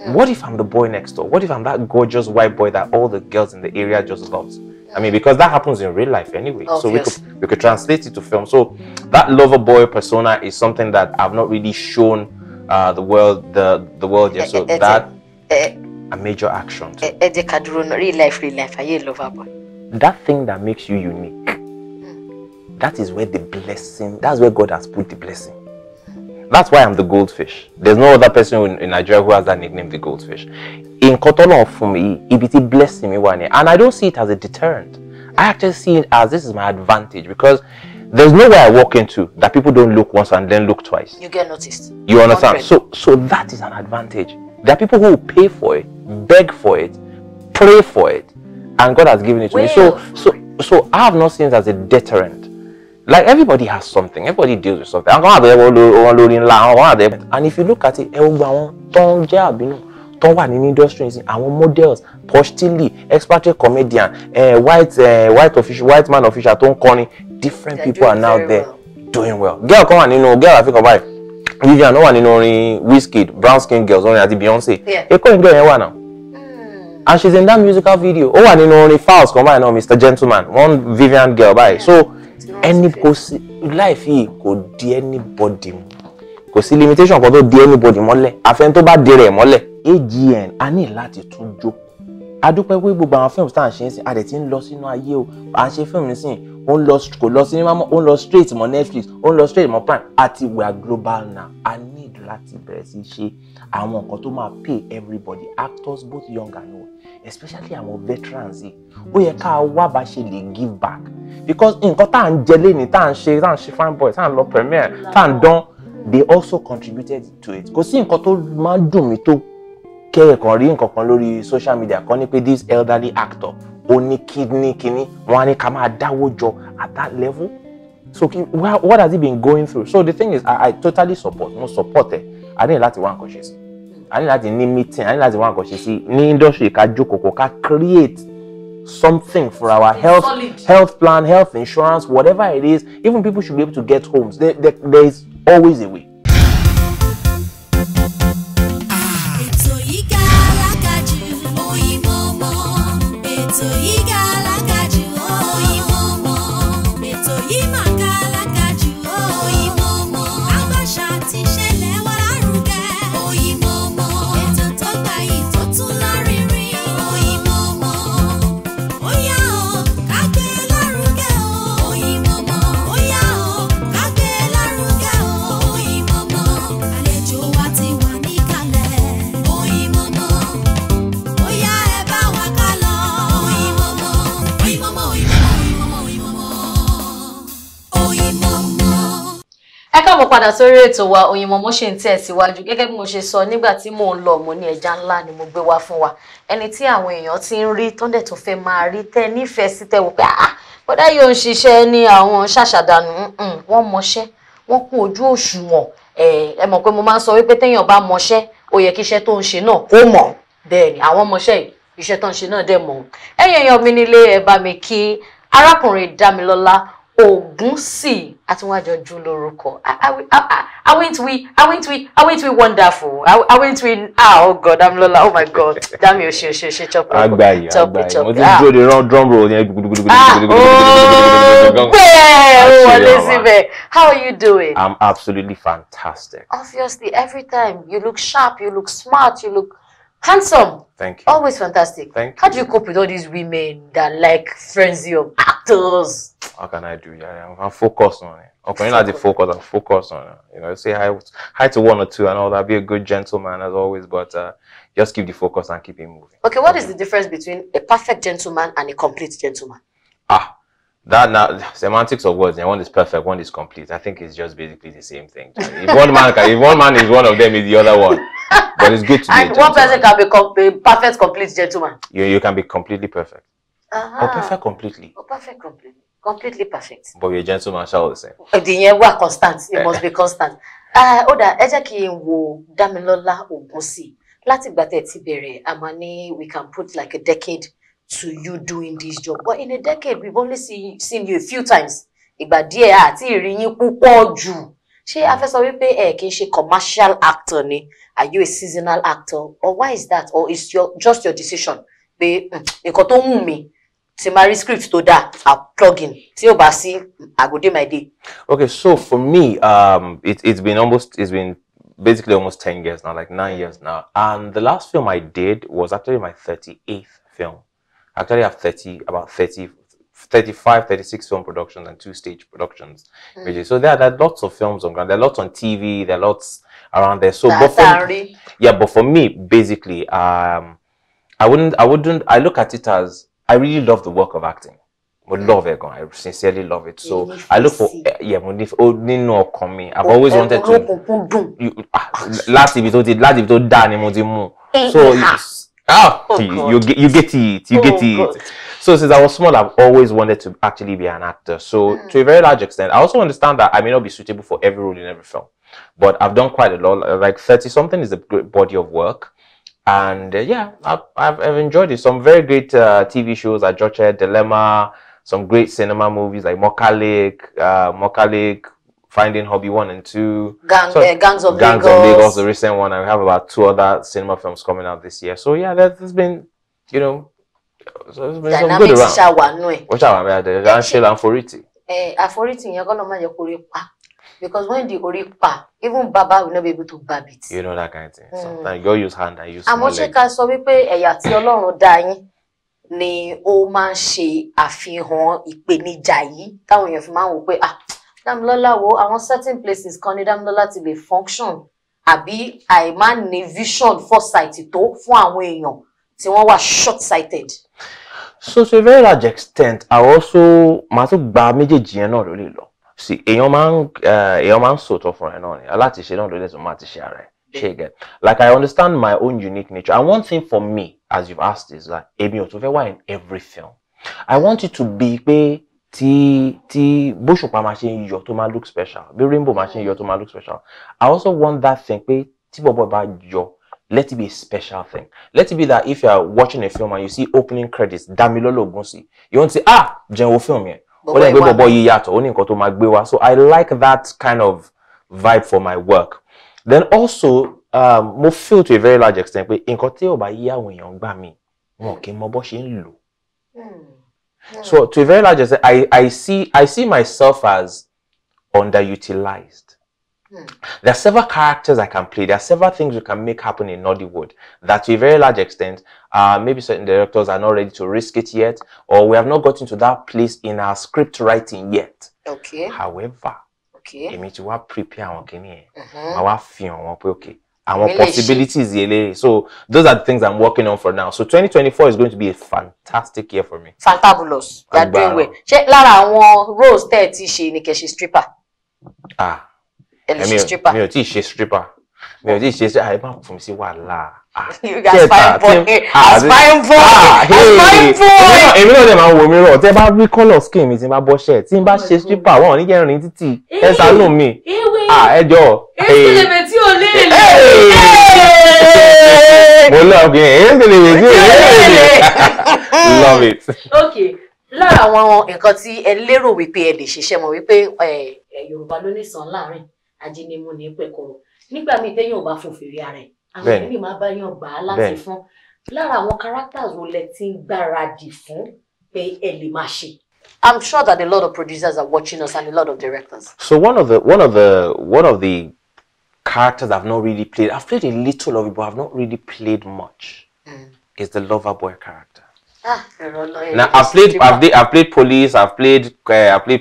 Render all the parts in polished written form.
What if I'm the boy next door? What if I'm that gorgeous white boy that all the girls in the area just loves? I mean, because that happens in real life anyway. Obvious. So we could translate it to film. So that lover boy persona is something that I've not really shown the world yet. So that a major action too. Ẹ jẹ́ ká dúró náà. Real life, real life ayé, lover boy. That thing that makes you unique, that is where the blessing, that's where God has put the blessing. That's why I'm the goldfish. There's no other person in Nigeria who has that nickname, the goldfish. Nǹkan tọ́lọ́run fún mi yìí, ibi tí blessing mi wà ní, and I don't see it as a deterrent. I actually see it as this is my advantage, because there's nowhere I walk into that people don't look once and then look twice. You get noticed. You understand? 100. So that is an advantage. There are people who will pay for it, beg for it, pray for it, and God has given it to me. So, Well, so I have not seen it as a deterrent. Like, everybody has something, everybody deals with something. Àwọn kan wà wọn lórí ńlá, àwọn kan wà there. And if you look at it, ẹ wo gbogbo àwọn tó ń jẹ́ àbínú tó wà nínú industry nísìn, àwọn models, Posh Tilly, expatriate comedian, white official, white man official tó ń kọrin, different They're people are doing now very there well. Doing well. Girl kan wà nínú, girl Africa báyìí, Vivian, ó wà nínú orin Wizkid, Brown Skin Girls, orin àti Beyonce. Èkó ní girl yẹn wà náà. And she's in that musical video. Ó wà nínú orin Falz kan báyìí náà, Mr Gentleman, one Vivian girl báyìí. So ẹni kò sí life yìí, kò di anybody mú. Kò sí limitation kan tó di anybody mọ́lẹ̀. Àfẹn tó bá di rẹ̀ mọ́lẹ̀. AGN, a ní láti tún jókòó. A dúpẹ́ pé gbogbo àwọn films tá à ń ṣe ń sìn, a dẹ̀ ti ń lọ sínú ayé o. À ń ṣe fíìmù nísìn, ó ń lọ, kò lọ cinema mọ́, ó ń lọ straight mọ́ Netflix, ó ń lọ straight mọ́ Prime, àti we are global now. A need láti bẹ̀rẹ̀ sí ṣe àwọn nǹkan tó máa pay everybody, actors both young and old, especially àwọn veterans yìí. Ó yẹ ká wá bá ṣe lè give back, because nǹkan tá à ń jẹ léni, tá à ń ṣe fine boy, tá à ń lọ premiere, tá à ń dán, they also contributed to it. Kò sí nǹkan tó máa ń dùn mí tó kẹ́ẹ̀kan rí nǹkan kan lórí social media kan ní pé this elderly actor, ó ní kidney kidney, wọn á ní ká máa dáwó jọ at that level. So what has he been going through? So the thing is, I totally support, mo support ẹ. A ní láti wá nǹkan ṣe sí, a ní láti ní meeting, a ní láti wá nǹkan ṣe sí ní industry, ká jókòó kó ká create something for our health Solid. Health plan, health insurance, whatever it is. Even people should be able to get homes. There is always a way. Ètò yìí ga alágàjù, Oyinmomo. Ètò yìí ga alágàjù, Oyinmomo. Ètò yìí mà ga alágàjù, Oyinmomo. Àbàṣà ti ṣẹlẹ̀ wá lárugẹ, Oyinmomo. Ètò tó gbayì tó tún lárinrin, Oyinmomo. Ó yá o, ká gbé lárugẹ o, Oyinmomo. Ó yá o, ká gbé lárugẹ o, Oyinmomo. Àlejò wa ti wà níkàlẹ̀, Oyinmomo. Ó yá, ẹ bá wa ká lọ, Oyinmomo. Oyinmomo, Oyinmomo, Oyinmomo, Oyinmomo. Ẹ káàbọ̀ padà sórí ètò wa Oyinmomo. Ṣe ń tẹ̀síwájú. Gẹ́gẹ́ bí mo ṣe sọ nígbà tí mò ń lọ, mo ní ẹja ńlá ni mo gbé wá fún wa, ẹni tí àwọn èèyàn ti ń rí tó ń dẹ̀ tó fẹ́ máa rí, tẹ́ nífẹ̀ẹ́ sí, tẹ́ wò pé, ah, bọ́dá yóò ń ṣiṣẹ́ ní àwọn ṣàṣàdànù. Wọ́n mọṣẹ́, wọ́n kún ojú òṣùwọ̀n. Ẹ mọ̀ pé mo máa ń sọ wípé téèyàn bá mọṣẹ́, ó yẹ kí iṣẹ́ tó ń ṣe náà kó mọ̀. Bẹ́ẹ̀ ni àwọn mọṣẹ́ yìí, iṣẹ́ tó ń ṣe náà dẹ̀ mọ̀. Ẹ̀yin èèyàn mi nílé, ẹ bá mi kí arákùnrin Dámilọ́lá Ògúnsì àtiwájọ jù lórúkọ. Aren't we wonderful? Aren't we? Ah, oh God, Dámilọ́lá, oh my God, Dámi, o ṣe, o ṣe, o ṣe, chop. Agbayi, agbayi, mo ti dúró de drum roll yẹn. Ah, oh, bẹ́ẹ̀ ó wọlé síbẹ̀. How are you doing? I'm absolutely fantastic. Obviously, every time you look sharp, you look smart, you look handsome. Thank you. Always fantastic. Thank How do you cope with all these women that like frenzy of actors? How can I do? Yeah, I'm focused on it. Ọkùnrin láti focus and focus on it. Say hi, hi to one or two and all that. Be a good gentleman as always, but just keep the focus and keep it moving. Okay, what is the difference between a perfect gentleman and a complete gentleman? Ah, that now semantics of words. And one is perfect, one is complete. I think it's just basically the same thing. If one man is one of them, is the other one. But it's good to be And a one person gentleman. Can be a perfect, complete gentleman. You can be completely perfect or perfect completely, Or perfect completely. Completely perfect. but you're a gentleman, shall the same. Ìyẹn wà constant. It must be constant. Ah, ó dà, ẹ jẹ́ kí n wo Dámilọ́lá Ògúnsì. Láti ìgbà tẹ́ ẹ ti bẹ̀rẹ̀, a máa ní we can put like a decade to you doing this job. But in a decade, we've only seen you a few times. Ìgbà díẹ̀ àti ìrí yín púpọ̀ jù. Ṣé a fẹ́ sọ wípé ẹ kì í ṣe commercial actor ni? Are you a seasonal actor, or why is that? Or is your just your decision pé nǹkan tó wù mí, tí máa rí script tó dáa, I plug in, tí ò bá sí, I go dey my day? Okay, so for me, it's been basically almost 10 years now, like 9 years now. And the last film I did was actually my 38th film. I actually have 30, about 30, 35, 36 film productions and two stage productions. So there are lots of films on ground. There are lots on TV, there are lots around there. So, but for, Látàrí. Yeah, but for me, basically, I wouldn't, I look at it as I really love the work of acting. Mo love it gan. I sincerely love it. So I look for, yeah, mo nífẹ̀ẹ́ ó nínú ọkàn mi. I've always wanted to Olókùnkùn dùn. You, ah, láti ibi tó dáa ni mo ti mú. So ah, Oh, you, God. you get it, you get Oh, it. God. So since I was small, I've always wanted to actually be an actor. So to a very large extent, I also understand that I may not be suitable for every role in every film, but I've done quite a lot. Like 30 something is a great body of work. And yeah, I've enjoyed it. Some very great TV shows like George Dilemma, some great cinema movies like Mokalik, Finding Hobby 1 and 2. Gangs of Gangs Lagos. of Lagos, the recent one. I have about two other cinema films coming out this year. So yeah, there's been, so there's been some good Dynamics around. ṣá wà nù ẹ̀. What's up, man? There's Sheila and Foriti. Eh, àforítì yẹn kọ́ ló má jẹ́ kó rí pa, because when the orí pa, even baba will not be able to barb it. You know that kind of thing. Sometimes you use hand and use Àmọ́ small ṣé leg. ká sọ wípé ẹ̀yà tí Ọlọ́run dá yín ni ó máa ń ṣe àfihàn ìpèníjà yìí táwọn èèyàn fi máa ń wò pé, ah, Dámilọ́lá, wo àwọn certain places kan ní Dámilọ́lá ti lè function, àbí àìmá ní vision foresight tó fún àwọn èèyàn tí wọ́n wà short sighted? So to a very large extent, I also màá tún gba méjèèjì yẹn náà ló lè lọ. Sí, èèyàn máa ń sòótọ́ fúnra ẹ̀ náà ni. Alátiṣe náà ló lè tún máa ti ṣe ara ẹ̀. Ṣé you get? Like, I understand my own unique nature. And one thing for me, as you've asked, is that èmi ò tún fẹ́ wà in every film. I want it to be pé tí bóṣùpá máa ṣe ń yọ tó máa look special, bí rainbow máa ṣe ń yọ tó máa look special. I also want that thing pé tí bọ̀bọ̀ bá yọ, let it be a special thing. Let it be that if you are watching a film and you see opening credits, Damilola Ogunsi, you won't say, "Ah, jẹ́ n wo film yẹn." Ó lè gbé Bọ̀bọ̀ ìwà. Bọ̀bọ̀ yìí yàtọ̀, ó ní nǹkan tó máa gbé wá. So I like that kind of vibe for my work. Then also, mo feel to a very large extent pé nǹkan tí ò bá yí àwọn èèyàn gbà mí, wọn kì í mọ bó ṣe ń lò. So to a very large extent, I see myself as underutilized. There are several characters I can play. There are several things we can make happen in Nollywood that to a very large extent, maybe certain directors are not ready to risk it yet, or we have not gotten to that place in our script writing yet. However, èmi ti wá prepare àwọn kìíní yẹn. Màá wá fi hàn wọ́n pé okay, àwọn Mi lè ṣe. Possibilities yẹn lélẹ̀. So those are the things I'm working on for now. So 2024 is going to be a fantastic year for me. Fantabulous, you are doing Agbára. well. Ṣé lára àwọn roles tẹ́ ẹ ti ṣe ni kẹ́ ṣe stripper? Ah. Ẹ lè Èmi ṣe stripper? Mi ò tí ì ṣe stripper. Mi ò tí ì ṣe stripper. Ẹ má fún mi sí wàhálà. Ah, You guys, fine boy, ah, as fine boy, ah, as hey. fine boy. Èmi náà dẹ̀ máa ń wo mirror. Tẹ́ bá rí colour skin mi tí n bá bọ́ ṣẹ̀, tí n bá ṣe stripper, wọn ò ní jẹ́ rìn títì. Ẹ ṣàánú mi. Ewé. Ah, ẹ jọ̀ọ́. Eskelebe tí ò lè lè. Mo love it. Eskelebe tí ò lè lè. Love it. Okay, lára àwọn nǹkan tí ẹ lérò wípé ẹ lè ṣiṣẹ́ mọ̀ wípé ẹ ẹ Yorùbá ló ní sàn láàrin ajínigbó ní pẹ̀kọ̀rọ̀, nígbà míì téèyàn ò bá fún fèrè ara ẹ̀, àwọn Bẹ́ẹ̀ni. míì máa bá yàn gbà á láti fún. Lára àwọn characters wo lẹ ti ń gbáradì fún pé ẹ lè máa ṣe? I'm sure that a lot of producers are watching us and a lot of directors. So one of the characters I've not really played, I've played a little of it, but I've not really played much, is the lover boy character. Ah, ẹ̀rọ lọ ẹ̀ Now I've played police, I've played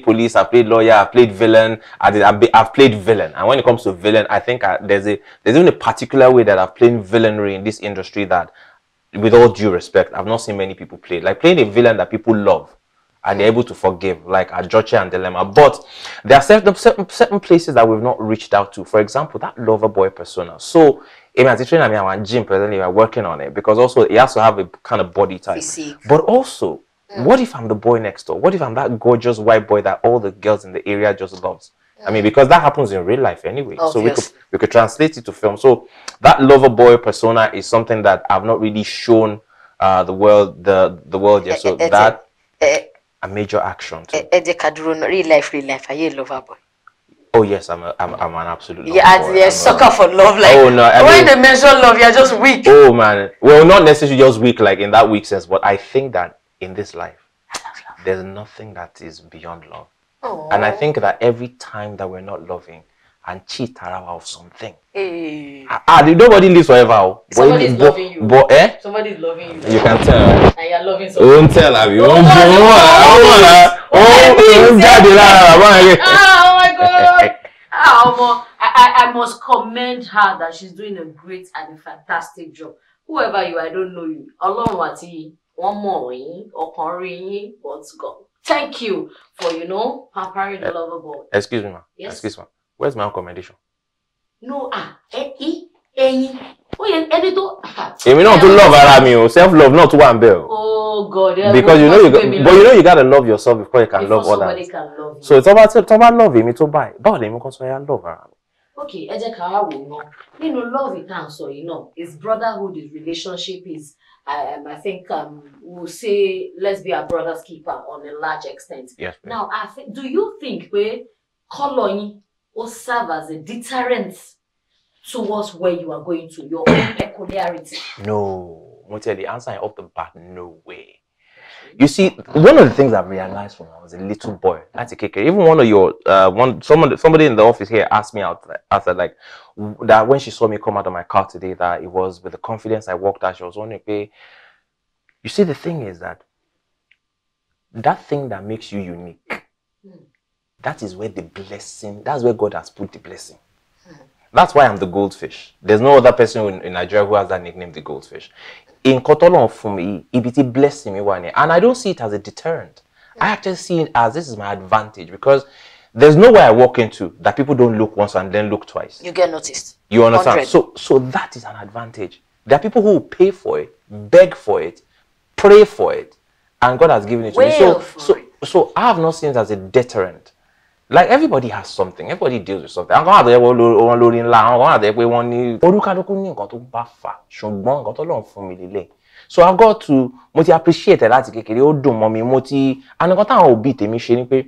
police, I've played lawyer, I've played villain. I did, I've, I've played villain, and when it comes to villain, I think there's even a particular way that I've played villainry in this industry that, with all due respect, I've not seen many people play. Like playing a villain that people love and they're able to forgive, like Ajoche and Dilemma. But there are certain places that we've not reached out to. For example, that lover boy persona. So, èmi àti trainer mi àwọn gym presently, we are working on it because also he has to have a kind of body type. Physique. But also, what if I'm the boy next door? What if I'm that gorgeous white boy that all the girls in the area just loves? I mean, because that happens in real life anyway. So we could Obviously. We could translate it to film. So that lover boy persona is something that I've not really shown the world yet. So that ẹ a major action too. Ẹ jẹ́ ká dúró náà, real life, real life ayé lover boy. Oh yes, I'm an absolute lover. Yeah, boy. Yeah, sucker for love. Like, oh no, I when mean, they mention love, you're just weak. Oh man, well, not necessarily just weak, like in that weak sense, but I think that in this life, there's nothing that is beyond love. Aww. And I think that every time that we're not loving and cheat of something, hey. Nobody lives forever. Somebody's loving you. But, eh? Somebody's loving you. You can tell. And you're loving somebody. Won't tell, Abi. Oh my God. I must commend her that she's doing a great and a fantastic job. Whoever you are, I don't know you. Ọlọ́run àti wọ́n mọ̀ yín, ọkàn rí yín, but God. Thank you for, you know, pampering the lover boy. Excuse me, ma. Yes. Excuse me. Where's my commendation? No, ẹni tó. Èmi náà tún love ara mi o. Self love náà tún wà ńbẹ̀ o. Oh God. Yeah, because you know you got, but you know you gotta love yourself before you can love others. Somebody can love you. So tó bá love èmi tó báyìí, báwo lèmi kan sọ yá love ara mi? Okay, ẹ jẹ́ ká wá wò ná. Nínú love tá à ń sọ yìí náà, is brotherhood, is relationship, is I think we'll say let's be our brother's keeper on a large extent. Yes. Please. Now, I think, do you think pé colour yín will serve as a deterrent towards where you are going to, your own peculiarity? No. Mo tell the answer off the bat, no way. You see, one of the things I've realized when I was a little boy, that's a kicker. Even one of your, somebody in the office here asked me out, after like, that when she saw me come out of my car today, that it was with the confidence I walked out, she was wondering, hey, you see, the thing is that, that thing that makes you unique, that is where the blessing, that's where God has put the blessing. That's why I'm the goldfish. There's no other person in Nigeria who has that nickname, the goldfish. In Kotolon for me, EBT blessing me one, and I don't see it as a deterrent. I actually see it as this is my advantage, because there's nowhere I walk into that people don't look once and then look twice. You get noticed. You understand? 100. So that is an advantage. There are people who will pay for it, beg for it, pray for it, and God has given it to me. So I have not seen it as a deterrent. Like, everybody has something. Everybody deals with something. Àwọn kan wà tó jẹ́ pé wọ́n lórí ńlá, àwọn kan wà tó jẹ́ pé wọ́n ní olúkálùkù ní nǹkan tó bá fà, ṣùgbọ́n nǹkan tó lọ́n fún mi lélẹ̀. So I've got to, mo ti appreciate ẹ̀ láti kékeré, ó dùn mọ́ mi, mo ti, and nǹkan táwọn òbí tèmi ṣe ni pé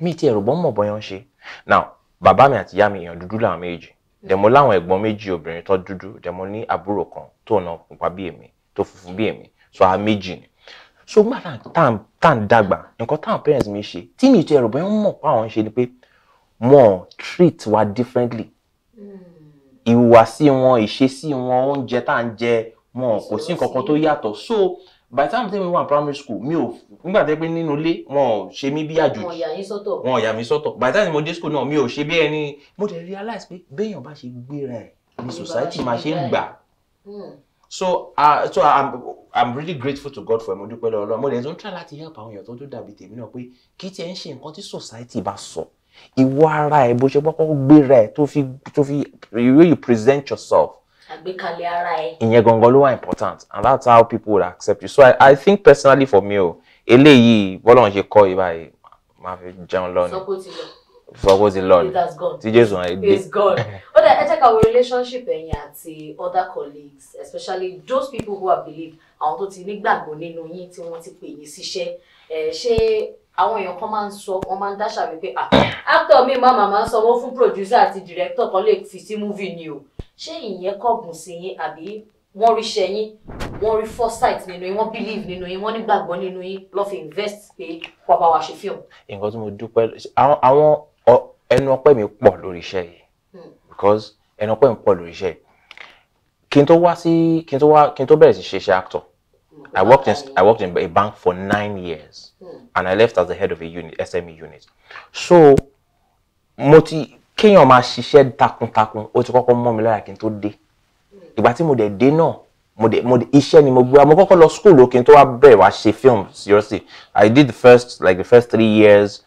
mi ti ẹ̀rù bọ́n mọ̀ bọ́yán ṣe. Now, bàbá mi àti ìyá mi èèyàn dúdú làwọn méjì. Dẹ̀ mo láwọn ẹ̀gbọ́n méjì obìnrin tó dúdú, dẹ̀ mo ní àbúrò kan tó náà pupa bí èmi, tó funfun bí èmi. So àwa méjì ni. So nígbà tá ń dàgbà, nǹkan táwọn parents mi ṣe, tí mi ti ẹ̀rù bóyá wọ́n mọ̀ pé àwọn ń ṣe ni pé wọ́n treat wa differently. Ìhùwàsí wọn, ìṣesí wọn, oúnjẹ tá à ń jẹ, wọn kò sí nǹkan kan tó yàtọ̀. So by the time tí mi wà primary school, mi ò nígbà tó yẹ pé nínú ilé wọn ò ṣe mí bí àjòjì. Wọn yà yín sọ́tọ̀. Wọn yà mí sọ́tọ̀. By the time mo dé school náà, mi ò ṣe bí ẹni. Mo dẹ̀ realize pé béèyàn bá ṣe gbéra ẹ̀ ní society máa ṣe ń gbà. So I'm really grateful to God for mo dúpẹ́ lọ́wọ́ Ọlọ́run. Mo dẹ̀ tún try láti help àwọn èèyàn tó tún dàbí tèmi náà pé kí tiẹ̀ ń ṣe nǹkan tí society bá sọ. Ìwọ ara ẹ̀ bó ṣe kọ́kọ́ gbéra ẹ̀ tó fi the way you present yourself. Àgbékalẹ̀ ara ẹ̀. Ìyẹn gangan ló wà important, and that's how people would accept you. So I think personally for me o, eléyìí bọ́lá ń ṣe kọ́ ibà yìí máa fi jẹun lọ ni. Sọ pé ó ti lọ. Sọ ti lọ ni. It has gone. Tí Jésù ẹ̀ dé. It's gone. Ó dẹ̀ ẹ jẹ́ ká wo relationship ẹ̀yin àti other colleagues, especially those people who have believed, àwọn tó ti nígbàgbọ́ nínú yín tí wọ́n ti pè yín síṣẹ́. Ṣé àwọn èèyàn kan máa ń sọ, wọ́n máa ń dáṣà wípé actor mi máa ń sanwó fún producer àti director kan lè fi sí movie ni o. Ṣé ìyẹn kọ̀gùn sí yín àbí wọ́n ríṣẹ́ yín, wọ́n rí foresight nínú yín, wọ́n believe nínú yín, wọ́n nígbàgbọ́ nínú yín, lọ́ fi invest pé wàá bá wa ṣe fíìmù? Nǹkan tí mo dúpẹ́, àwọn ẹnu ọpẹ́ mi pọ̀ lórí iṣẹ́ yìí, because ẹnu ọpẹ́ mi pọ̀ lórí iṣẹ́ yìí. Kí n tó bẹ̀rẹ̀ sí ṣe iṣẹ́ actor, I worked in a bank for 9 years, and I left as the head of a unit, SME unit. So mo ti kéèyàn máa ṣiṣẹ́ takuntakun, ó ti kọ́kọ́ mọ́ mi lára kí n tó dé. Ìgbà tí mo dẹ̀ dé náà, mo dẹ̀ iṣẹ́ ni mo gbé wa. Mo kọ́kọ́ lọ school kí n tó wá bẹ̀rẹ̀ wá ṣe film seriously. I did the first 3 years.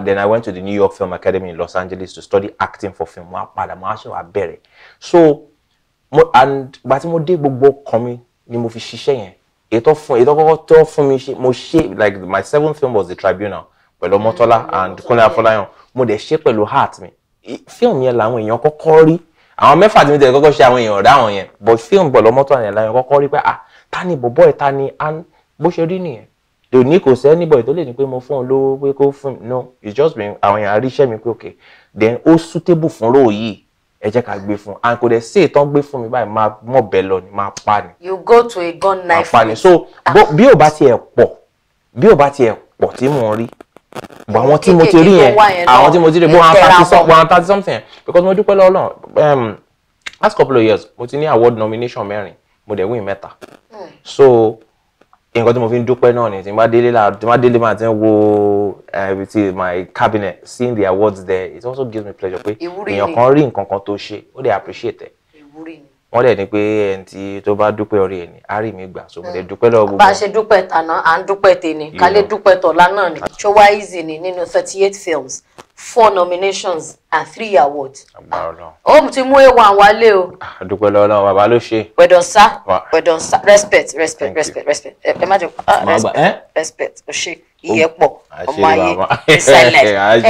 Then I went to the New York Film Academy in Los Angeles to study acting for film. Mo wá padà, mo wá ṣe wá bẹ̀rẹ̀. So, and ìgbà tí mo dé gbogbo ọkàn mi ni mo fi ṣiṣẹ́ yẹn. Ètò kọ́kọ́ tó fún mi ṣe, mo ṣe, like my 7th film was The Tribunal pẹ̀lú Ọmọ́tọ́lá and Kúnlé Afọláyàn. Mo dẹ̀ ṣe pẹ̀lú heart mi. Film yẹn làwọn èèyàn kọ́kọ́ rí. Àwọn mẹ́fà tí mi tẹ̀ kọ́kọ́ ṣe àwọn èèyàn ọ̀dá àwọn yẹn. But film pẹ̀lú Ọmọ́tọ́lá yẹn làwọn kọ́kọ́ rí pé ah, ta ni bọ̀bọ́ ẹ̀, ta ni, and bó ṣe rí nìyẹn. Lòní kò sí anybody tó lè ní pé mo fún un lówó pé kó fún mi. No, it's just been àwọn èèyàn àríṣẹ́ mi pé okay, then ó suitable fún role yìí, ẹ jẹ́ ká gbé fún. And kò dẹ̀ sí ìtàn gbé fún mi báyìí, máa mọ̀ bẹ́ẹ̀ lọ ni, máa pa ni. You go to a gun knife. Máa pa ni. So bí ò bá tiẹ̀ pọ̀, bí ò bá tiẹ̀ pọ̀ tí mò ń rí, but àwọn tí mo ti rí yẹn, àwọn tí mo ti rí bó 130 something, because mo dúpẹ́ lọ́wọ́ Ọlọ́run, last couple of years mo ti ní award nomination 4, mo dẹ̀ win 3. So nǹkan tí mo fi ń dúpẹ́ náà ni tí n bá délé tí n bá délé máa ti ń wo ti my cabinet, seeing the awards there, it also gives me pleasure pé èèyàn kan rí nǹkan kan tó ṣe, ó dẹ̀ appreciate ẹ̀. Wọ́n dẹ̀ ní pé ẹni tí tó bá dúpẹ́ orí ẹ̀ ní á rí mi gbà, so mo dẹ̀ dúpẹ́ lọ́wọ́ gbogbo. Bá a ṣe dúpẹ́ tàná, à ń dúpẹ́ tèmi, ká lè dúpẹ́ tọ̀la náà ni. Ṣó wá easy ni nínú 38 films, 4 nominations and 3 awards. Ó ti mú A1 wálé o. Dúpẹ́ lọ́wọ́ Ọlọ́run, bàbá ló ṣe. Well sir, well sir, respect, respect, respect, respect. Ẹ má jẹ́ respect, o ṣe ìyẹ́pọ̀ ọmọ ayé inside life.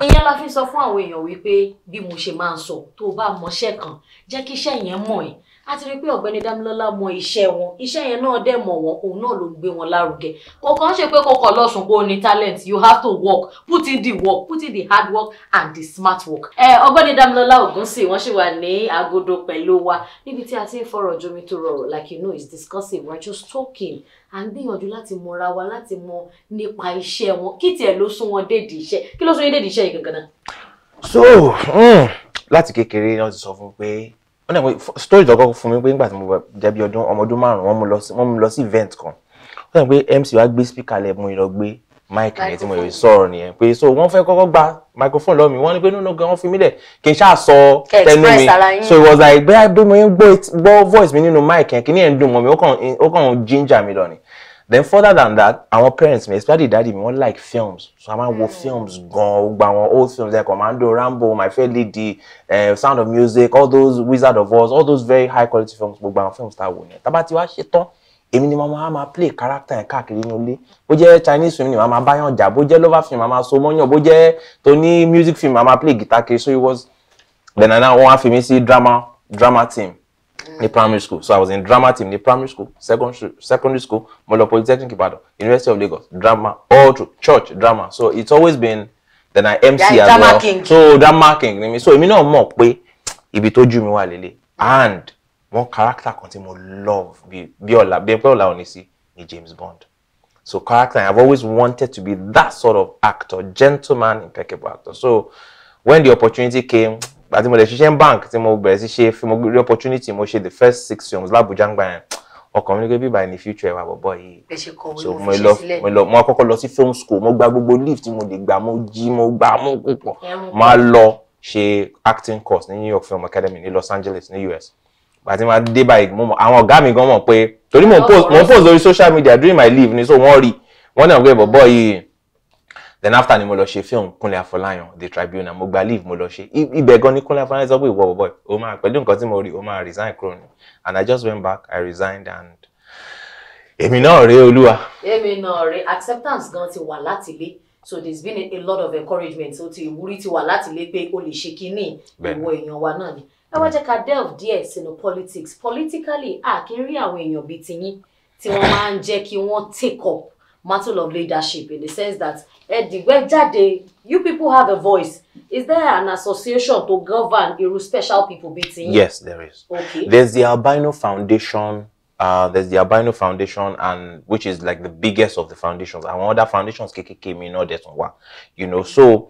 Ìyẹn la fi sọ fún àwọn èèyàn wípé bí mo ṣe máa ń sọ, tó o bá mọṣẹ́ kan, jẹ́ kí iṣẹ́ yẹn mọ̀ ẹ́. A ti rí pé Ọ̀gbẹ́ni Dámilọ́lá mọ iṣẹ́ wọn, iṣẹ́ yẹn náà dẹ̀ mọ̀ wọ́n, òun náà ló ń gbé wọn lárugẹ. Kò kàn ṣe pé kò kàn lọ sùn kó o ní talent, you have to work, put in the work, put in the hard work and the smart work. Ọ̀gbẹ́ni Dámilọ́lá Ògúnsì wọ́n ṣì wà ní agodo pẹ̀lú wa níbi tí a ti ń fọ̀rọ̀ jomi tó rọrọ̀, like you know, it's discussive, we're just talking. À ń gbìyànjú láti mọra wa, láti mọ nípa iṣẹ́ wọn, kí tiẹ̀ ló sún wọn dédìí iṣẹ́, kí ló sún yín dédìí iṣẹ́ yìí gangan náà? So láti kékeré náà ti sọ fún pé story tó kọ́kọ́ fún mi pé nígbà tí mo jẹ́ bí ọdún ọmọ ọdún 5, wọ́n mú lọ sí event kan. Wọ́n sọ pé MC wa gbé speaker lẹ̀, mo lọ gbé mic yẹn tí mo lè sọ̀rọ̀ nìyẹn pé so wọ́n fẹ́ kọ́kọ́ gba microphone lọ́wọ́ mi, wọ́n ní pé nínú gan wọ́n fi mí lẹ̀ kí n ṣáà sọ tẹnu mi. So it was like bẹ́ẹ̀ bí mo ń gbọ́ voice mi nínú mic yẹn, kí ni ẹ̀ ń dùn mọ́ mi, ó kàn ginger mi lọ ni. Then further than that, our parents mi, especially daddy mi, wọ́n like films. So I máa ń wo films gan, gba àwọn old films like Commando, Rambo, My Fair Lady, Sound of Music, all those Wizard of Oz, all those very high quality films, gbogbo àwọn films tá a wò yẹn. Tá bá ti wá ṣe tán, èmi ni màá máa play character yẹn káàkiri inú ilé. Bó jẹ́ Chinese film ni màá máa báyàn jà, bó jẹ́ lover film màá máa so mọ́yàn, bó jẹ́ tó ní music film màá máa play guitar kiri. So it was, then now wọ́n á fi mí sí drama team ní primary school. So I was in drama team ní primary school, secondary school, mo lọ Polytechnic Ibadan, University of Lagos, drama all through, church drama. So it's always been, then I MC as drama well. King. So drama king ni mi. So èmi náà mọ̀ pé ibi tó jù mí wà lélẹ̀. And one character kan tí mo love bí ọ̀la bí pé ọ̀la òní sí ni James Bond. So character, I've always wanted to be that sort of actor, gentleman, impeccable actor. So when the opportunity came, àti mo lè ṣiṣẹ́ ní bank tí mo bẹ̀rẹ̀ sí ṣe fi mo rí opportunity, mo ṣe the first 6 films l'Abuja ń gbà yẹn, ọkàn mi ní pé bíbá ní future ẹ̀ wà bọ̀bọ̀ yìí. So mo lọ, mo kọ́kọ́ lọ sí film school, mo gba gbogbo leave tí mo lè gbà, mo jí, mo gbà, mo púpọ̀, máa lọ ṣe acting course ní New York Film Academy ní Los Angeles ní US. Àti máa dé báyìí, àwọn ọ̀gá mi gan mọ̀ pé torí mo post lórí social media during my leave ni, so wọ́n rí, wọ́n náà pé bọ̀bọ̀ yìí. Then after ni mo lọ ṣe film Kúnlé Afọláyan, The Tribunal, mo gba leave mo lọ ṣe. Ibẹ̀ gan ni Kúnlé Afọláyan sọ pé ìwọ bọ̀bọ̀ o máa pẹ̀lú nǹkan tí mo rí, o máa resign kúrò ní. And I just went back, I resigned and èmi náà rèé Olúwa. Èmi náà rèé, acceptance gan ti wà láti ilé. So there's been a lot of encouragement. So ti ìwúrí ti wà láti ilé pé o lè ṣe kínní, ìwọ èèyàn wa náà ni. Ẹ wá jẹ́ ká delve díẹ̀ sínú politics. Politically, a kì í rí àwọn èèyàn bíi tiyín tí wọ́n máa ń jẹ́ kí wọ́n take up mantle of leadership in the sense that ẹ̀dìgbẹ́ jáde, you people have a voice. Is there an association to govern irú special people bíi tiyín? Yes, there is. Okay. There's the Albino Foundation. There's the Albino Foundation, and which is like the biggest of the foundations. Àwọn other foundations kékeré mi náà dẹ̀ tún wà, you know. So,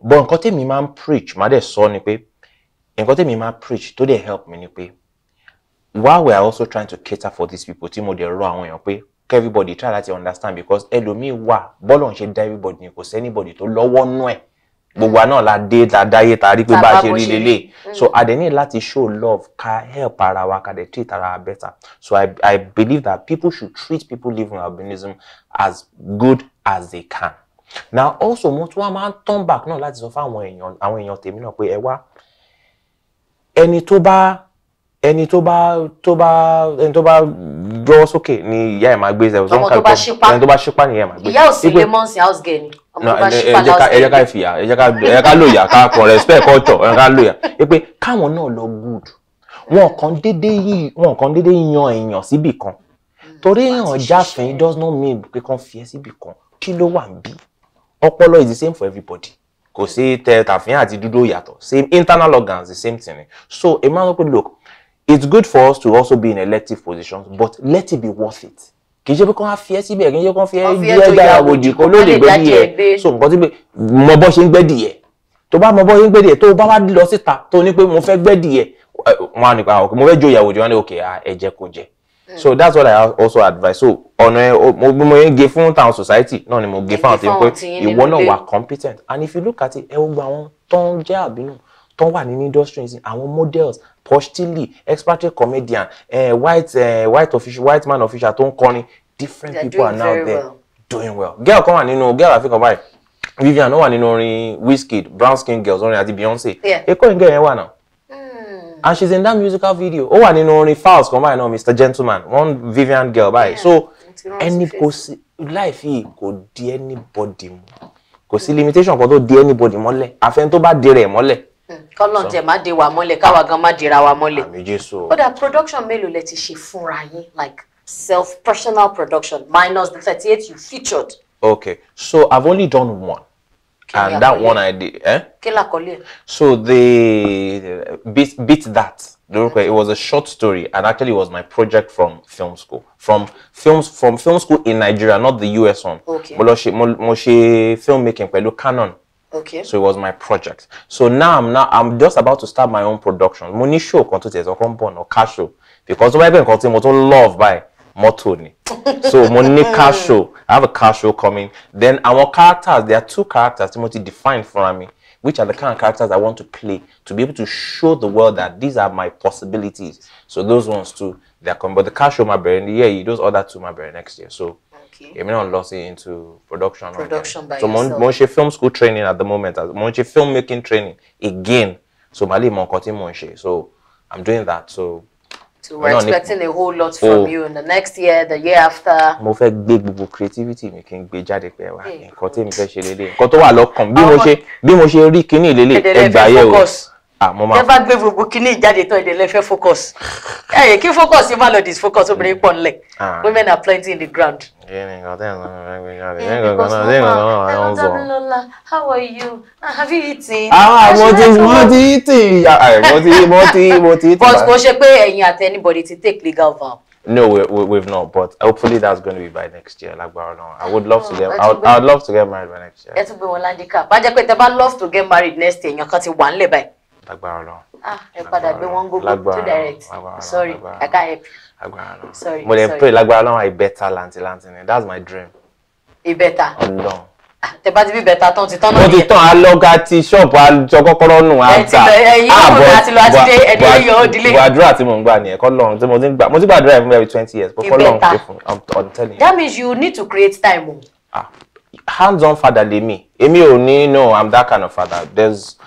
but nǹkan tèmi máa ń preach, máa dẹ̀ sọ ni pé nǹkan tèmi máa preach tó dẹ̀ help mi ni pé while we are also trying to cater for these people, tí mo dẹ̀ rọ àwọn èèyàn pé everybody try láti understand, because ẹlòmíì wà bọ́lọ̀ ń ṣe dá everybody ni, kò sí anybody tó lọ́wọ́ nú ẹ̀. Gbogbo wa náà la dé la dáyé ta rí pé bá a ṣe rí lélẹ̀. So a dẹ̀ ní láti show love, ká help ara wa, ká dẹ̀ treat ara wa better. So I believe that people should treat people living with albinism as good as they can. Now also mo tún wá máa ń turn back náà láti sọ fún àwọn èèyàn tèmi náà pé ẹ wá, ẹni tó bá gbọ́ sókè ni ìyá ẹ̀ máa gbé. Ọmọ tó bá ṣípá, ẹni tó bá ṣípá ni ìyá ẹ̀ máa gbé. Ìyá ò sí lè mọ́ sí house girl ni. Ọmọ tó bá ṣípá ẹ jẹ́ ká fìyà, ẹ jẹ́ ká lòyà, ká kàn respect culture, ẹ jẹ́ ká lòyà. Ẹ pé káwọn náà lọ good. Wọn kàn déédéé yan èèyàn síbì kan. Torí èèyàn jáfin does not mean pé kàn fi ẹ́ síbì kan. Kí ló wà ń bí? Ọpọlọ is the same for everybody. Kò sí tẹ tàfin àti dúdú yàtọ̀. Same internal organs, the same thing. So èmi máa ń sọ pé, look, it's good for us to also be in elective positions, but let it be worth it. Kì í ṣe pé kán á fi ẹ́ síbẹ̀, kì í ṣe kán fi ẹ́ jẹ́ gbàyàwó kó ló lè gbẹ́ díẹ̀. So nǹkan tí pé mọ bọ́ ṣe ń gbẹ́ díẹ̀, tó bá mọ bọ́ ṣe ń gbẹ́ díẹ̀, tó bá wá lọ síta tó ní pé mo fẹ́ gbẹ́ díẹ̀, wọn á ní pa mo fẹ́ jó ìyàwó jù, wọn ní okay, ẹ jẹ́ kó jẹ. So that's what I also advise. So ọ̀nà mo ń ge fún town society náà ni mo ge fún àwọn tí ń pé ìwọ náà wà competent. And if you look at it, ẹ wo gba àwọn tó ń jẹ́ àbínú tó wà nínú industry, àwọn models, Posh Tilly, expatriate comedian, white official, white man official tó ń kọrin, different people are now there doing well. Girl kan wà nínú girl àfikàn báyìí, Vivian, ó wà nínú orin Wizkid, Brown Skin Girls, orin àti Beyonce. Èkó ìgẹ̀ yẹn wà náà, and she's in that musical video. Ó wà nínú orin Falz kan báyìí náà, Mr Gentleman, one Vivian girl báyìí. So ẹni kò sí life yìí, kò di anybody mú, kò sí limitation kan tó di anybody mọ́lẹ̀, àfẹn tó bá di rẹ̀ mọ́lẹ̀. Kọ́lọ́n tiẹ̀ má de wa mọ́lẹ̀, káwa gan má dira wa mọ́lẹ̀. Àmín Jésù. Ó dà, production mélòó lẹ ti ṣe fúnra yín, like self personal production, minus the 38 you featured? Okay, so I've only done one. And that one I did. Eh? Kí làkọlé ẹ̀? So the Beat That. It was a short story, and actually it was my project from film school. From film school in Nigeria, not the US one. Mo lọ ṣe, mo ṣe filmmaking pẹ̀lú Canon. So it was my project. So now I'm just about to start my own production. Mo ní show kan tó tiẹ̀ sọ kan bọ̀ náà, car show. Because tó bá yẹ pé nǹkan tí mo tún love by mọ́tò ni. So mo ní car show. I have a car show coming. Then àwọn characters, there are two characters tí mo ti define fúnra mi, which are the kind of characters I want to play to be able to show the world that these are my possibilities. So those ones too, they are coming. But the car show máa bẹ̀rẹ̀ ní year yìí, those other two máa bẹ̀rẹ̀ next year. So èmi náà lọ sí into production. Production by So mo yourself. Mo ń ṣe film school training at the moment. Mo ń ṣe filmmaking training again. So màá lè mọ nǹkan tí mo ń ṣe. So I'm doing that. So So we're náà ní- expecting a whole lot from Oh. you in the next year, the year after. Mo fẹ́ gbé gbogbo creativity mi, kí n gbé jáde pé wá, Hey. nǹkan tí mi fẹ́ ṣe lélẹ̀, nǹkan tó wà lọ́kàn, bí mo Àwọn- ṣe bí mo ṣe rí kíní lélẹ̀. Èdè lẹ Ẹgbàá fẹ́ yẹ o. focus. Ah, mo máa Tẹ́ bá gbé gbogbo kíní ìjáde tán, èdè lẹ fẹ́ focus. Ẹ yẹ kí focus yìí má lọ disfocus, obìnrin pọ̀ nílẹ̀. Ah. Women are plenty in the ground. Kí ni nǹkan tẹ́ ẹ̀ ń sọ? Yeah, Kí ni nǹkan because náà? Kí ni nǹkan náà mama, ń sọ? Damilola, how are you? Ah, have you eaten? Ah, mo ti tì, mo ti tì. But kò ṣe pé ẹ̀yin àti anybody ti take legal vow. No, we've not, but hopefully that's going to be by next year. Lágbára Ọlọ́run. I would love to get, Oh, I would love to get married by next year. Ẹ tún gbé wọn landika. Bá jẹ́ pé tẹ bá love to get married next year, èèyàn kan ti wà ńlẹ̀ báyìí. Lágbára Ọlọ́run. Ah, ẹ padà gbé wọn gógó Lágbára too Ọlọ́run, direct. lágbára Ọlọ́run, Sorry, lágbára. I can't help you. Lágbára Ọlọ́run. Sorry, Mo lè sorry. pray, lágbára Ọlọ́run, ìbẹ́ta làǹtì làǹtì ni. That's my dream. Ìbẹ̀ta. Ọlọ́run. Tẹ bá ti bí ìbẹ̀ta tán, ti tán náà Mo ti nìyẹn. tán, alọ́gà ti ṣọ́ọ̀bù, àjọ kọ́kọ́rọ́ nù, Ẹ ti àgbà. bẹ- ẹ̀yin náà àti lọ àti dé, ẹni yóò yọ ó dilé. Bọ̀ àdúrà tí mò ń gbà nìyẹn, kọ́lọ́run tí mo ti ń gbà. Mo ti gbàdúrà yẹn fún bíi 20 years. But kọ́lọ́run Ìbẹ́ta. ṣe fún mi. I'm telling you. That means you need to create time o. Ah, hands-on father lèmi. Èmi ò ní, no, I'm that kind of father. There's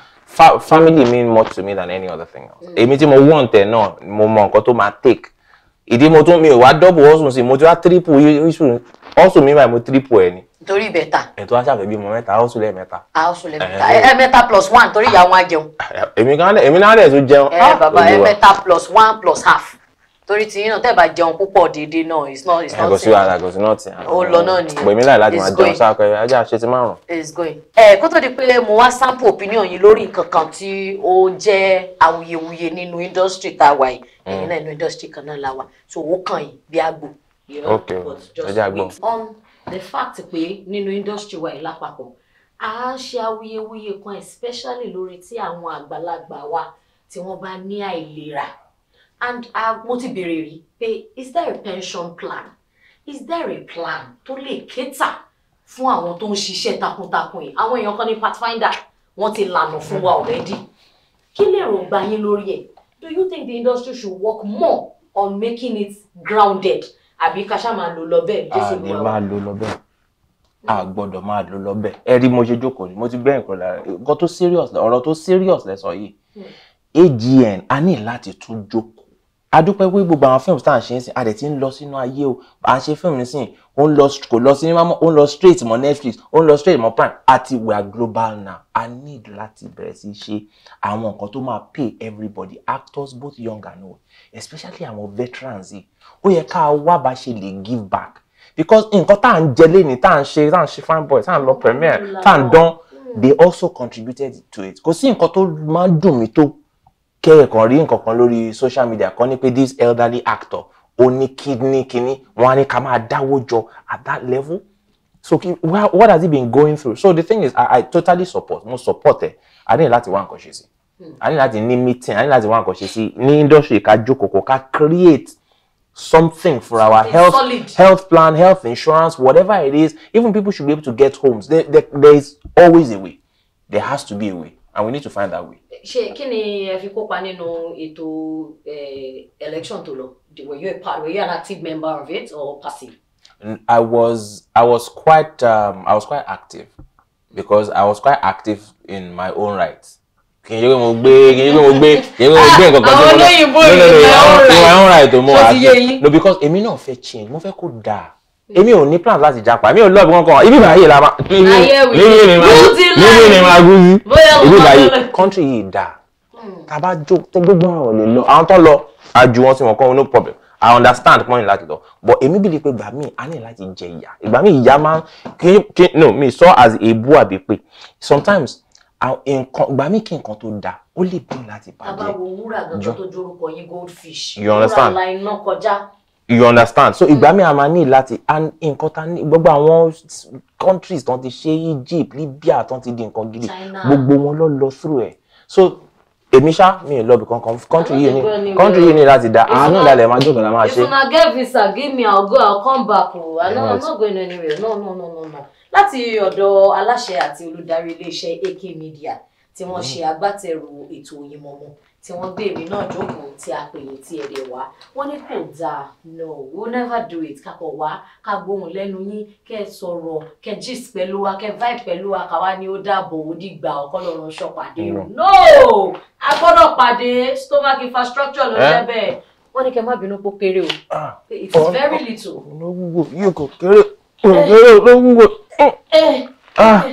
family mean more to me than any other thing else. Èmi tí mo want ẹ náà, mo mọ nǹkan tó máa take. Ìdí mo tún mi ò wá double hustle sí, mo ti wá triple hustle hustle mi báyìí, mo triple ẹ ni. Torí ìbẹ̀ta. Ẹ̀ tó wá ṣàfẹ́ bímọ mẹ́ta, hustle lẹ́ẹ̀mẹ́ta. A ó sùn lẹ́mẹ̀ta. Ẹ mẹ́ta plus one, torí ìyá wọn á jẹun. Èmi gan, èmi náà dẹ̀ tún jẹun. Ẹ Ah, bàbá, ẹ Olúwa. mẹ́ta plus one plus half. Torí tí yín náà, tẹ́ bá jẹun púpọ̀ déédéé náà, it's not, it's Ẹ not. kò sí wàhálà, kò sí nọ́ọ̀tì. Ó lọ náà nìyẹn. Pèmí láì láti máa It's jẹun going. sáà pé ajá ṣe ti márùn. Is going. Ẹ kó tó di pé mo wá sample opinion yín lórí nǹkan kan tí ó ń jẹ́ awuyewuye nínú industry tá a wà yìí. Ẹ̀yin náà, inú industry kan náà la wà, so ó kàn yín bí àgbò. Okay, But just ẹ jẹ́ àgbọ̀. wait. On the fact pé nínú industry wa yìí lápapọ̀, à ń ṣe awuyewuye kan, especially lórí tí àwọn àgbàlagbà wa tí wọ́n bá ní àìlera, and mo ti béèrè rí pé, is there a pension plan, is there a plan tó lè cater fún àwọn tó ń ṣiṣẹ́ takuntakun yìí? Àwọn èèyàn kan ní pathfinder, wọ́n ti lànà fún wa already. Kí lè rògbà yín lórí ẹ̀? Do you think the industry should work more on making it grounded, àbí ká ṣáà máa lò lọ bẹ́ẹ̀? A Jésù lè Olúwa wa. Máa lò lọ bẹ́ẹ̀, a gbọ́dọ̀ máa lò lọ bẹ́ẹ̀. Ẹ rí mo ṣe jókòó ni mo ti gbẹ́ nǹkan lára nǹkan tó serious, ọ̀rọ̀ tó serious lẹ sọ yìí. AGN, a ní láti tún jókòó, A dúpẹ́ pé gbogbo àwọn films tá à ń ṣe ń sìn, a dẹ̀ ti ń lọ sínú ayé o. À ń ṣe film nísìn, ó ń lọ, kò lọ cinema mọ́, ó ń lọ straight mọ́ Netflix, ó ń lọ straight mọ́ Prime, àti we are global now. A need láti bẹ̀rẹ̀ sí ṣe àwọn nǹkan tó máa pay everybody, actors both young and old, especially àwọn veterans yìí. Ó yẹ ká wá bá ṣe lè give back, because nǹkan tá à ń jẹ léni, tá à ń ṣe fine boy, tá à ń lọ premiere, tá à ń dán, they also contributed to it. Kò sí nǹkan tó máa ń dùn mí tó kẹ́ẹ̀kan rí nǹkan kan lórí social media kan ní pé this elderly actor, ó ní kidney kínní, wọn á ní ká máa dáwó jọ at that level. So what has he been going through? So the thing is, I totally support, mo support ẹ. A ní láti wá nǹkan ṣe sí, a ní láti ní meeting, a ní láti wá nǹkan ṣe sí ní industry, ká jókòó, ká create something for our health, Solid. health plan, health insurance, whatever it is. Even people should be able to get homes. There is always a way. There has to be a way, and we need to find that way. Ṣé kí ni ẹ fi kópa nínú ètò election tó lọ? Were you an active member of it or passive? I was quite active, because I was quite active in my own right. Kì í ṣe pé mo gbé, kì í ṣe pé mo gbé, kì í ṣe pé mo gbé nǹkan kan tí Àwọn mo lọ. olóyìnbó No, no, no, in my own in my own right o, mo Ṣó ti yé active. yín? No, because èmi náà fẹ́ change, mo fẹ́ kó dáa. Èmi ò ní plan láti japa, èmi ò lọ́ọ̀bù kankan, ibi báyìí la máa. Ayé wì. Níbi ni máa Good níbi ni máa gún sí. Bóyá mo Ibi máa báyìí, lọ. country yìí dáa. Tá a bá jó tó gbogbo àwọn ò lè lọ, àwọn tó lọ, àjù wọn sí wọn kọ́, no problem. I understand pọ́n ní láti lọ, but èmi believe pé ìgbà míì a ní láti jẹ ìyà. Ìgbà míì ìyà máa ń kí no mi sọ as èébú àbí pé sometimes nǹkan, ìgbà míì kí nǹkan tó dáa ó lè bí láti Tá bá bàjẹ́. wo wúrà gangan tó jórúkọ yín, goldfish. You understand? Wúrà la iná kọjá. You understand? So ìgbà míì a máa ní láti, and nǹkan ta ní, gbogbo àwọn countries tán ti ṣe, Egypt, Libya, tán ti di nǹkan gidi, China. gbogbo wọn ló lọ through ẹ̀. So èmi ṣá, mi ò lọ bí kankan. Country yìí ní I'm not going country yìí ní láti da àánú ìdálẹ̀ máa jókòó la máa If ṣe. una get visa, give me, I'll go, I'll come back o. I know I'm Right. not going anywhere. No, no, no, no, no. Láti ọ̀dọ̀ aláṣẹ àti olùdarí iléeṣẹ́ AK Media tí wọ́n ṣe agbátẹrù ètò Oyinmomo, tí wọ́n gbé èmi náà jókòó, tí a pè yín tí ẹ dẹ̀ wá, wọ́n ní kò dáa. No, we will never do it. Kakọ̀ wá ká gbóhùn lẹ́nu yín, kẹ́ ẹ sọ̀rọ̀, kẹ́ ẹ gist pẹ̀lú wa, kẹ́ ẹ vibe pẹ̀lú wa, ká wá ní ó dàbọ̀, ó dìgbà ọkọ́ lọ́run ṣọ́ pàdé o. No, a gbọ́dọ̀ pàdé. Stomach infrastructure ló Eh? jẹ́ bẹ́ẹ̀. Wọ́n ní kẹ́ má bínú pó kéré o. It is very little. Ló wúwo yóò, kò kéré, kò kéré, ló wúwo. Eh, Ah.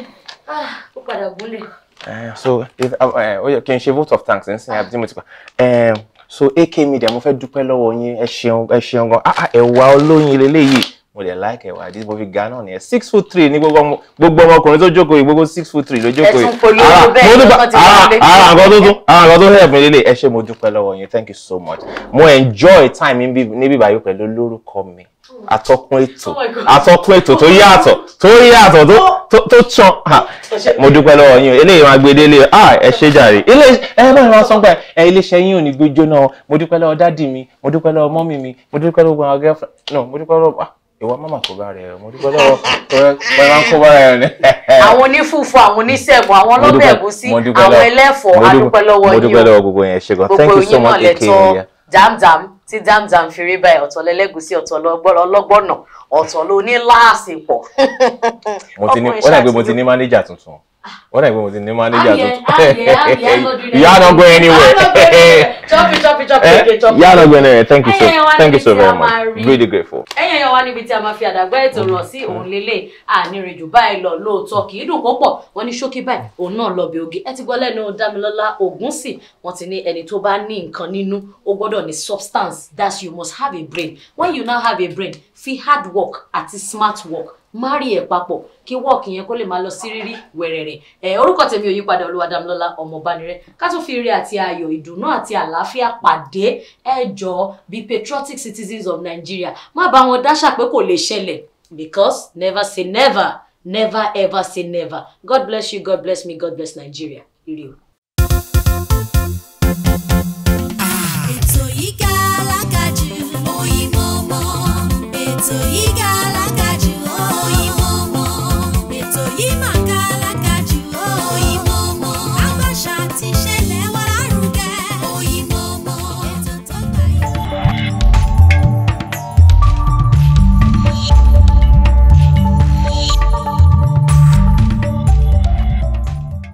ah, ó padà gúnlẹ̀. So if ó yẹ kí n ṣe vote of thanks nísìnyí àbí tí mo ti pa. So AK Media, mo fẹ́ dúpẹ́ lọ́wọ́ yín. Ẹ ṣeun, ẹ ṣeun gan. Ah, ah, ẹ̀wà olóyin leléyìí, mo dẹ̀ like ẹ̀wà àdí mo fi ga náà nìyẹn. 6 foot 3 ní gbogbo ọmọ, gbogbo ọmọkùnrin tó jókòó yìí, gbogbo 6 foot 3 ló jókòó yìí. Ẹ tún polówó bẹ́ẹ̀ Mo ni dúpẹ́ wọ́n ti wọlé. Ara nǹkan tó tún, ara nǹkan tó help mi lélẹ̀. Ẹ ṣé, mo dúpẹ́ lọ́wọ́ yín. Thank you so much. Mo enjoy time níbí báyìí pẹ̀lú lórúkọ mi, atọ́kùn ètò, Oh my God. atọ́kùn ètò tó yàtọ̀, tó yàtọ̀, tó tán. Ah, mo dúpẹ́ lọ́wọ́ yín o. Eléyìí máa gbé délé. Ah, ẹ ṣé jàre. Ilé ẹ báyìí máa sọ pé ẹ iléeṣẹ́ yín ò ní gbé jóná. Mo dúpẹ́ lọ́wọ́ daddy mi, mo dúpẹ́ lọ́wọ́ mummy mi, mo dúpẹ́ lọ́wọ́ àwọn girlfriend no, mo dúpẹ́ lọ́wọ́, ah, ìwọ mama kò bá rẹ, mo dúpẹ́ lọ́wọ́ ẹ máa ń kó bá rẹ ni. Àwọn onífùfù, àwọn onísẹ̀mù, àwọn ọlọ́bẹ̀ ẹ̀gúsí, Mo dúpẹ́ àwọn lọ́wọ́- ẹlẹ́fọ̀ọ́, a dúpẹ́ lọ́wọ́ mo yín dúpẹ́ o. lọ́wọ́ gbogbo yẹn. Ṣé gan. Thank Gbogbo you so yín náà much, AK lẹ́tọ́ Media. Jamjam tí jamjam fi rí báyìí, ọ̀tọ̀ lẹ́lẹ́gùsí, ọ̀tọ̀ lọ́gbọ̀nà, ọ̀tọ̀ ló ní láàsìpọ̀. Mo ti ní, ó dàgbé, mo ti ní manager tuntun. Ó dàgbé, mo ti ní manager tuntun. You You are not going anywhere. Chop it, chop it, chop it, Eh? okay, chop it. You are not going anywhere. Thank you so, Ẹ̀yin èèyàn wa, thank you níbi so tí very a máa much. rí. Really grateful. Ẹ̀yin èèyàn wa, níbi tí a máa fi àdàgbà ètò rọ̀ sí òun lélẹ̀, ànírìnjù báyìí lọ. Lóòótọ́ kì í dùn kó pọ̀, wọ́n ní ṣókí báyìí òun náà lọ bí oge. Ẹ ti gbọ́ lẹ́nu Dámilọ́lá Ògúnsì, wọ́n ti ní ẹni tó bá ní nǹkan nínú, ó gbọ́dọ̀ ní substance. That's, you must have a brain. When you now have a brain, fi hard work àti smart work marry ẹ̀ papọ̀, kí work yẹn kó lè máa lọ sí rírí wẹ̀rẹ̀rẹ̀. Ẹ̀ orúkọ tèmi ò yípadà, Olúwadámilọ́lá Ọmọbánirẹ́. Ká tún fi ire àti ayọ̀, ìdùnnú àti àlàáfíà pàdé. Ẹ jọ̀ọ́, be patriotic citizens of Nigeria. Má bá wọn dáṣà pé kò lè ṣẹlẹ̀, because never say never, never ever say never. God bless you, God bless me, God bless Nigeria. Ire o. Ètò yìí ga alágàjù, Oyinmomo. Ètò yìí ga alágàjù, Oyinmomo. Ètò yìí mà ga.